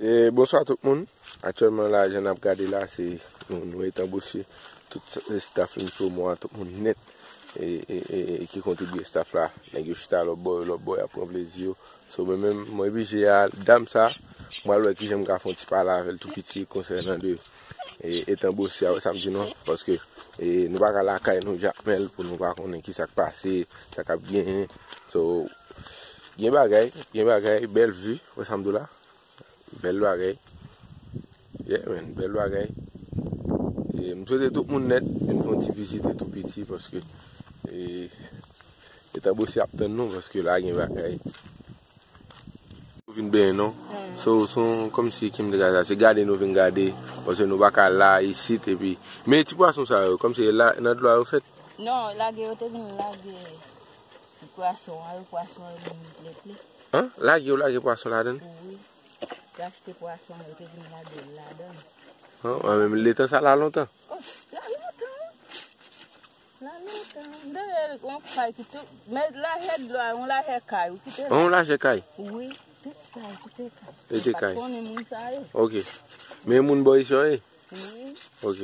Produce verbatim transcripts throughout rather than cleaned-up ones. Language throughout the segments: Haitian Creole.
E, bonswa tout moun. Aktyèlman la, jan n ap gade la, se nou, nou Etan Bosye. Tout s-, staff Info Mwa, tout moun nèt. E, e, e, e ki kontribye staff la. Nèg yo chita lòtbò, lòtbò, y ap pran plezi yo. So, mwen menm, mwen oblije al dam sa, mwen al wè kijan m ka fè yon ti pale avè l tou piti konsènan de, e, Etan Bosye a, wè sa m di non, paske, e, nou pa ka lakay nou Jakmèl pou nou pa konnen ki sa k pase, sa k ap genyen. So, gen bagay, gen bagay, bèl vi, wè sa m di w la. Bèl bagay. Yeah, man, bèl bagay. E, m swete tout moun nèt vin fè yon ti vizite tou piti paske, e, Etan Bosye ap tann nou paske la gen bagay. Nou vin benyen non. So, se yon kòmsi ki m te ka di, se gade nou vin gade, paske nou pa ka la isit epi. Men ti pwason sa yo, kòmsi la, nan dlo a yo fèt? Non, lage yo te vin lage pwason an, yo pwason an vin ple ple. An? Lage yo lage pwason ladan l? Wi. Te achte pwason, yo te vin lage l ladan l. An, an, men letan sa la lontan? Oh, la lontan. La lontan. M te wè yon kay ki tou, men lajè dlo a, yon lajè kay, ou kite la. Yon lajè kay? Wi, tout sa, kite kay. Kite kay. Ou pa konnen moun sa yo. Ok. Men moun bò isi yo ye? Wi. Ok.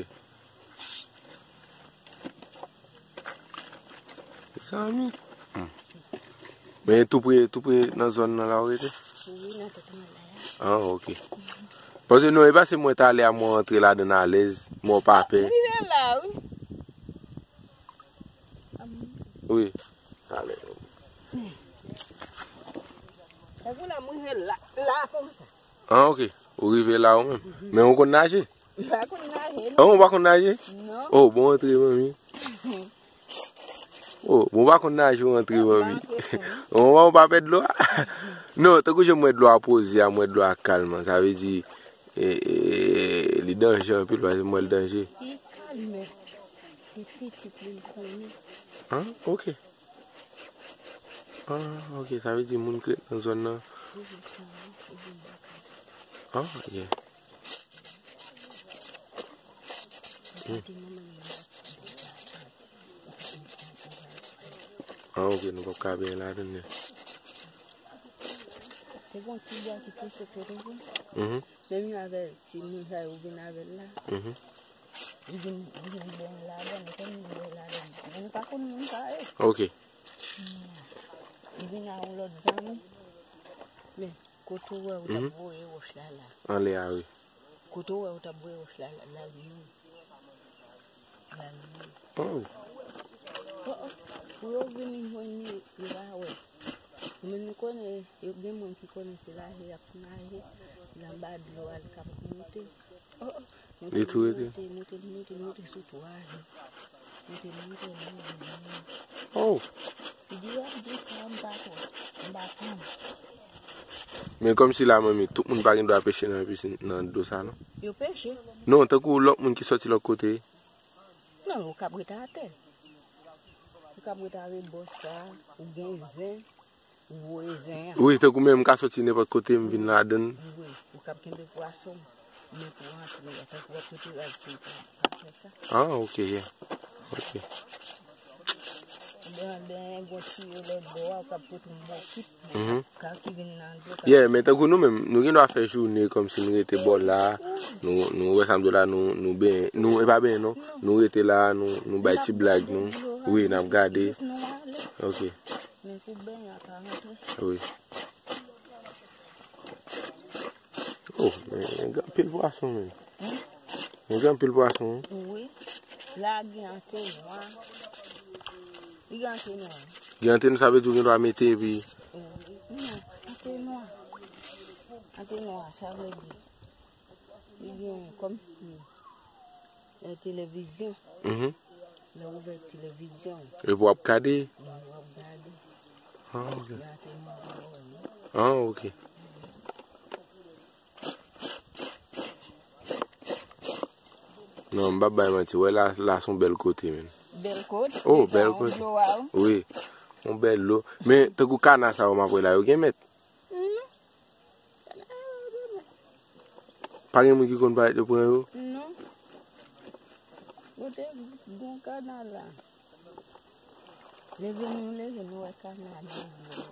Mezanmi. Hmm. Men tou pre, tou pre nan zòn nan la ou rete? Wi, nan tèt mwen la. Ah, ok. Paske non, e pa se mwen talè a mwen antre ladan alèz, mwen pa pè. M rive la, wi. Wi. Alèz. Epi la, m rive la, la konsa. Ah, ok. Ou rive la ou menm. Men ou konn naje? M pa konn naje, non. Oh, ou pa konn naje? Non. Oh, bon antre, manmi. Oh, bon, ou pa konn naje, ou antre, manmi. Oh, ou pa pè dlo a? Non, tankou jan m wè dlo a poze a, m wè dlo a kalm, sa vle di, e, e, li danje anpil, paske m wè l danje. Li kalm, men li pitit, li konnen. Ah, ok. Ah, ok, sa vle di moun ki ret nan zòn nan. Ah, yeah. Hmm. Ah, ok, nou p ap ka benyen ladan l. Te gen yon ti bwa ki te sot kote vin. Mhm. Menm jan avè timoun sa yo vin avè l la. Mhm. Li vin, li vin benyen ladan l, li konn vin benyen ladan l. Men nou pa konn moun sa yo. Ok. Hmm. Li vin a yon lòt zanmi. Men, kote w wè ou t ap voye wòch la la. Anlè a, wi. Kote w wè ou t ap voye wòch la la, la vin. Oh. Oh, oh. Pou yo vini jwenn li, yo pa wè. Men nou konnen, yo gen moun ki konnen se naje y ap naje, nan ba dlo a, li k ap monte. Oh, oh. Monte, li tou rete? Monte, monte, monte, monte sou twa jou. Monte, monte, monte, monte. Oh. Di a, di sa, m pa kwè. M pa konn. Men kòmsi la, manmi, tout moun pa gen dwa peche nan pisin, nan dlo sa, non? Yo peche. Non, tankou lòt moun ki sòti lòt kote. Non, ou k ap ret atè. Ou k ap ret a rebò sa, ou gen zen, ou voye zen an. Wi, tankou mwen, m ka soti nenpòt kote, m vin ladan l. Wi, ou k ap kenbe pwason, men pou antre, tankou w ap rete raz sou ou, pa fè sa. Ah, ok, yeah. Ok. Oubyen, oubyen, gon tiyo lòt bò a, ou k ap pote yon bokit. Mhm. Ka ki vin nan dlo, ka. Yeah, men tankou nou menm, nou gen dwa fè jounen kòmsi nou rete bò la, nou, nou wè sa m di w la, nou, nou ben, nou, e pa ben non, nou rete la, nou, nou bay ti blag nou. Wi, n ap gade. Ok. Men pou ben a pa rantre. Wi. Oh, men gen anpil pwason menm. Hein? Men gen anpil pwason, wi. Wi. La gen antenwa. Li gen antenwa. Gen antenwa, sa vle di ou gen dwa mete epi. Wi. Non, antenwa. Antenwa, sa vle di. Li gen kòmsi, eh, televizyon. Mhm. Lè w ouvè televizyon. Epi w ap gade? Wi, w ap gade. Ah, ok. Gen antenwa, wi. Ah, ok. Non, m p ap bay manti. Wè la, la se yon bèl kote, menm. Bèl kote? Oh, bèl kote. Wi. Yon bèl dlo. Men, tankou kana sa yo m ap wè la, yo gen mèt? Non. Kana yo gen mèt. Pa gen moun ki konn parèt yo pran yo? Non. Kote gon kana la? Leve nou, leve nou wè kana nan dlo a.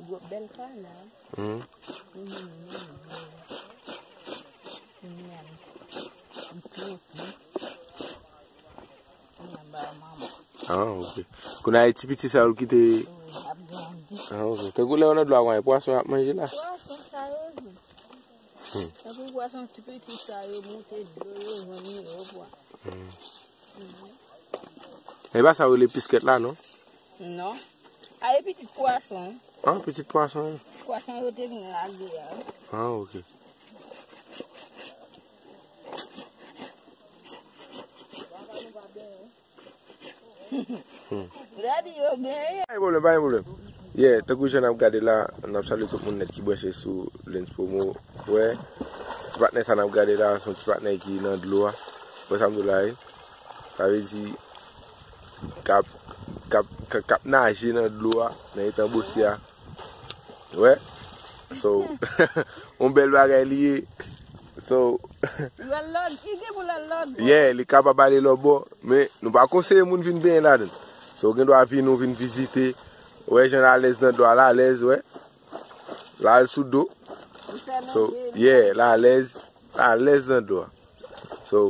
Gwo bèl kana. Mhm. Mhm, mhm. Ah, ok. Kounye a, ti piti sa yo kite. Wi, ap grandi. Ah, ok. Tankou lè yo nan dlo a, konn pwason ap manje la. Pwason sa yo ye. Hmm. Tankou pwason ti piti sa yo, moute dlo yo, vann yo, yo pwa. Hmm. E pa sa yo rele piskèt la, non? Non. A, e pitit pwason. Ah, pitit pwason. Pwason yo te vin lage a. Ah, ok. Gade yo genyen. Pa gen pwoblèm, pa gen pwoblèm. Yeah, tankou jan n ap gade la, n ap salye tout moun nèt ki branche sou Lens Promo. Wè, ti patnè sa n ap gade la, se yon ti patnè ki nan dlo a. Wè sa m di w la, wi. Sa vle di, k ap, k ap, k ap, k ap naje nan dlo a, nan etan Bosye a. Wè. So, yon bèl bagay li ye. So, Lòt lòd, li gen pou lòt lòd. Yeah, li kapab ale lòt bò, men nou pa konseye moun vin benyen ladan. So, ou gen dwa vin, ou vin vizite. Wè, jan l alèz nan dlo a, l alèz, wè. L al sou do. So, yeah, l alèz, l alèz nan dlo a. So,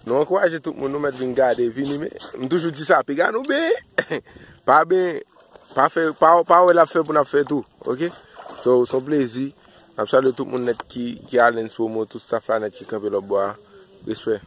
nou ankouraje tout moun, nou mèt vin gade, vini, men m toujou di sa, piga nou benyen. Pa benyen, pa fè, pa, pa wè l ap fè pou n ap fè tou, ok? So, se yon plezi. N ap salye tout moun nèt ki, ki a Lens Promo, tout staff la nèt ki kanpe lòt bò a. Respè.